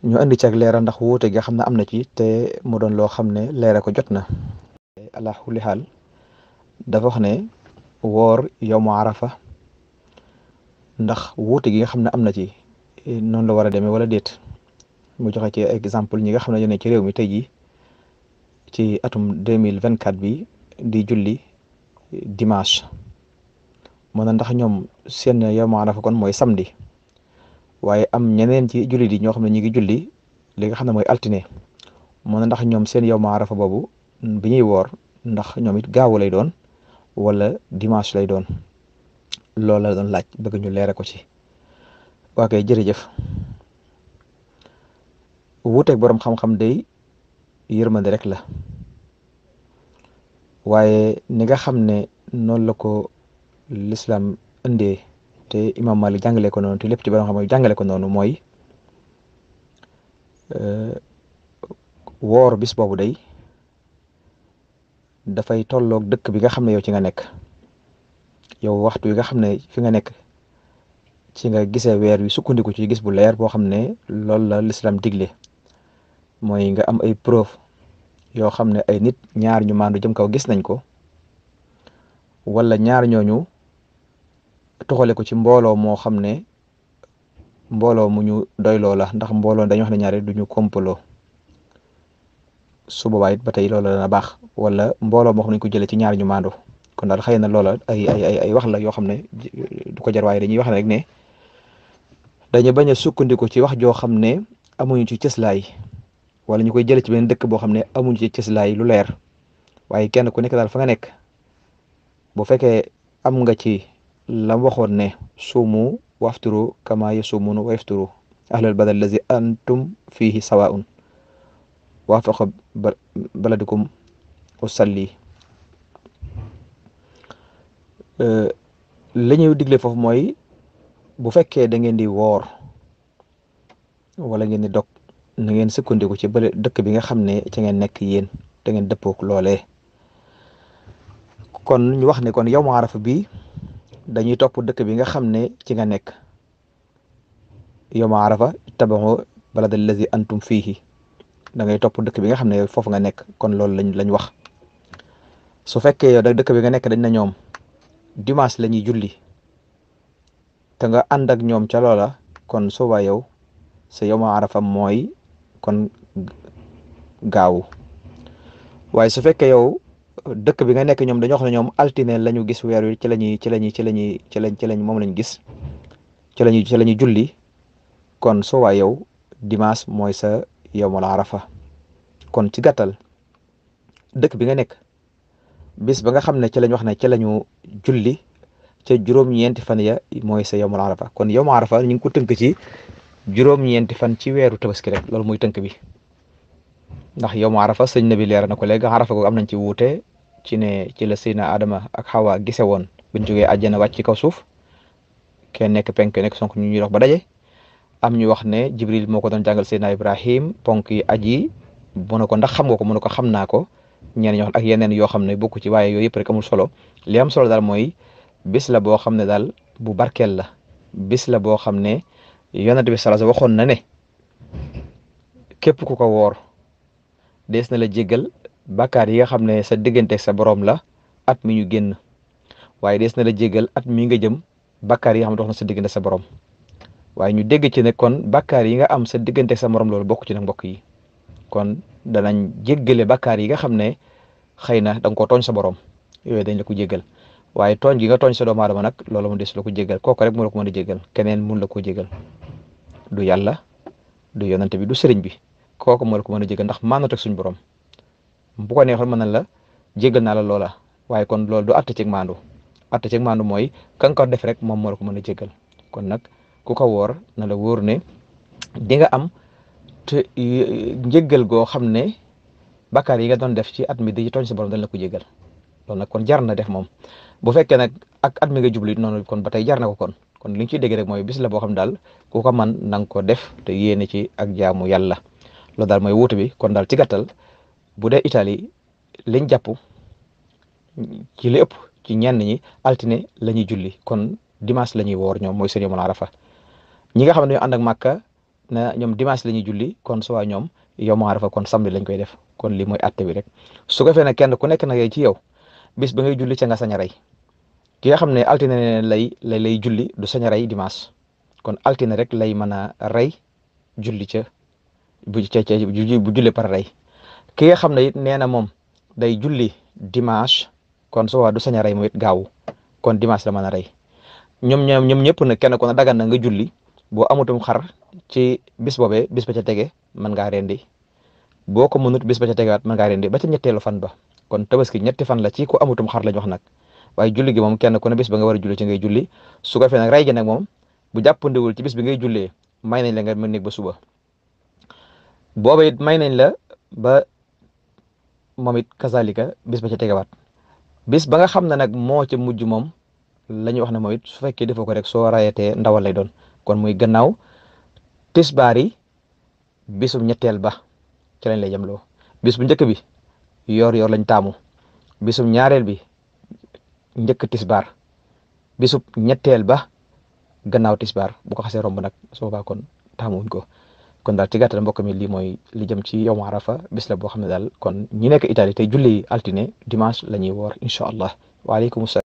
ñu andi ci ak leeral ndax wuute gi xam ne am na ci te mu doon loo xam ne leera ko jot na ala kulli xaal dafa wax ne woor yawmu arafa ndax wuute gi nga xam ne am na ci noonu la war a demee wala déet mu joxe ci exemple ñi nga xam ne ñu ne ci réew mi tey jii ci atum 2024 bi di julli dimanche moo na ndax ñoom seen yawmu arafa kon mooy samedi waaye am ñeneen ci julli di ñoo xam ne ñu ngi julli li nga xam ne mooy altine moo na ndax ñoom seen yawmu arafa boobu bi ñuy woor ndax ñoom it gaawu lay doon wala dimanche lay doon loolu la doon laaj bëgg ñu leere ko ci waa kay jërëjëf wuuteeg boroom xam-xam day yërmande rek la waaye ni nga xam ne noonu la ko lislaam indee te imam Malik jàngale ko noonu te lépp ci boroom xam-xam jàngale ko noonu mooy woor bis boobu day dafay tolloog dëkk bi nga xam ne yow ci nga nekk yow waxtu wi nga xam ne fi nga nekk ci nga gisee weer wi sukkandiku ci gis bu leer boo xam ne loolu la lislaam digle mooy nga am ay preuve yoo xam ne ay nit ñaar ñu maandu jëm kaw gis nañ ko wala ñaar ñooñu toxale ko ci mbooloo moo xam ne mbooloo mu ñu doyloo la ndax mbooloo dañu wax ne ñaare duñu kompaloo su boobaa it ba tey loola dana baax wala mbooloo moo xam ne ko jëlee ci ñaar ñu maandu kon daal xëy na loola ay wax la yoo xam ne du ko jar waaye dañuy wax ne rek ne dañu bañ a sukkandiku ci wax joo xam ne amuñu ci cëslaay wala ñu koy jëlee ci beneen dëkk boo xam ne amuñu ci cëslaay lu leer waaye kenn ku nekk daal fa nga nekk bu fekkee am nga ci la waxoon ne suumu wafturu kama yasumunu wa yafturu ahlal badal lazi antum fihi sawaun waafaqa baladukum usalli li ñuy digle foofu mooy bu fekkee da ngeen di woor wala ngeen di dog na ngeen sukkandiku ci bële dëkk bi nga xam ne ci ngeen nekk yéen da ngeen dëppook loolee kon ñu wax ne kon yawmu arafa bi dañuy topp dëkk bi nga xam ne ci nga nekk yawmu arafa ittabi'u balada allazi antum fihi da ngay topp dëkk bi nga xam ne foofu nga nekk kon loolu lañ wax su fekkee yow da dëkk bi nga nekk dañ na ñoom dimanche la ñuy julli te nga ànd ak ñoom ca loola kon suba yow sa yawmu arafa mooy kon gaawu waaye su fekkee yow dëkk bi nga nekk ñoom dañoo xam ne ñoom altine la ñu gis weer wi ci lañ moom lañ gis ci lañuy julli kon suba yow dimanche mooy sa yawmul arafa kon ci gàttal dëkk bi nga nekk bis ba nga xam ne ci lañ wax ne ci lañu julli ca juróom-ñeenti fan ya mooy sa yawmul arafa kon yawmul arafa ñu ngi ko tënk ci juróom-ñeenti fan ci weeru tabaski rek loolu muy tënk bi ndax yawmul arafa sëñ na bi leer na ko léegi arafa googu am nañ ci wuute ci ne ci la Seydina Adama ak Hawa gise woon buñ jógee àjjana wàcc ci kaw suuf kenn nekk penk nekk sonk ñu ñuy dox ba daje am ñu wax ne Jibril moo ko doon jàngal Seydina Ibrahim ponk yi aji mu ne ko ndax xam nga ko mu ne ko xam naa ko ñeneen ñoo ak yeneen yoo xam ne bokku ci waaye yooyu yëpp rek amul solo li am solo daal mooy bis la boo xam ne daal bu barkeel la bis la boo xam ne yonent bi sallallahu alayhi wasallam waxoon na ne képp ku ko woor dees na la jéggal bàkkaar yi nga xam ne sa diggante sa borom la at mi ñu génn waaye dees na la jéggal at mi nga jëm bàkkaar yi nga xam ne dox na sa diggante sa borom waaye ñu dégg ci ne kon bàkkaar yi nga am sa diggante sa morom loolu bokk ci nag mbokk yi kon danañ jéggale bàkkaar yi nga xam ne xëy na da nga ko tooñ sa borom yooyu dañ la ko jéggal waaye tooñ gi nga tooñ sa doomu aadama nag loolu mu des la ko jéggal kooku rek moo la ko mën a jéggal keneen mun la ko jéggal du yàlla du yonante bi du sëriñ bi kooku moo la ko mën a jéggal ndax maanut ak suñ borom bu ko neexoon mën na la jéggal naa la loola waaye kon loolu du àtte ci maandu mooy ka nga ko def rek moom moo la ko mën a jéggal kon nag ku ko woor na la wóor ne di nga am te njéggal goo xam ne bakkaar yi nga doon def ci at mi di tooñ sa borom dañ la ko jéggal loolu nag kon jar na def moom bu fekkee nag ak at mi nga jublu noonu kon ba tey jar na ko kon li ñu ciy dégg rek mooy bis la boo xam ne daal ku ko man na nga ko def te yéene ci ak jaamu yàlla loolu daal mooy wuute bi kon daal ci gàttal bu dee Italie liñ jàpp ci li ëpp ci ñenn ñi altine la ñuy julli kon dimanche la ñuy woor ñoom mooy seen yawmul arafa ñi nga xam ne ñoo ànd ak Màkka na ñoom dimanche la ñuy julli kon su waa ñoom yawmu arafa kon samedi lañ koy def kon lii mooy atte bi rek su ko fee nag kenn ku nekk nag ci yow bis ba ngay julli ca nga sañ a rey ki nga xam ne altine lay julli du sañ a rey dimanche kon altine rek lay mën a rey julli ca bu julli par rey ki nga xam ne it nee na moom day julli dimanche kon su waa du sañ a rey moom it gaawu kon dimanche la mën a rey ñoom ñëpp nag kenn ku ne dagan na nga julli boo amutum xar ci bis boobee bis ba ca tege mën ngaa rendi boo ko mënut bis ba ca tegewaat mën ngaa rendi ba ca ñetteelu fan ba kon tabaski ñetti fan la ci ku amutum xar lañ wax nag waaye julli gi moom kenn ku ne bis ba nga war a julli ci ngay julli su ko fee nag rey gi nag moom bu jàppandiwul ci bis bi ngay jullee may nañ la nga mën nekk ba suba booba it may nañ la ba moom it kazalika bis ba ca tegewaat bis ba nga xam ne nag moo ca mujj moom la ñuy wax ne moom it su fekkee defoo ko rek soo rayetee ndawal lay doon kon muy gannaaw tisbaar yi bisum ñetteel ba ci lañ lay jëmloo bis bu njëkk bi yor lañ taamu bisum ñaareel bi njëkk tisbaar bisub ñetteel ba gannaaw tisbaar bu ko xasee romb nag soo baa kon taamuwuñ ko kon daal ci gàttal mbokk mi lii mooy li jëm ci yawmu arafa bis la boo xam ne daal kon ñi nekk Italie tey julli altine dimanche la ñuy woor incha allah waaleykum salaam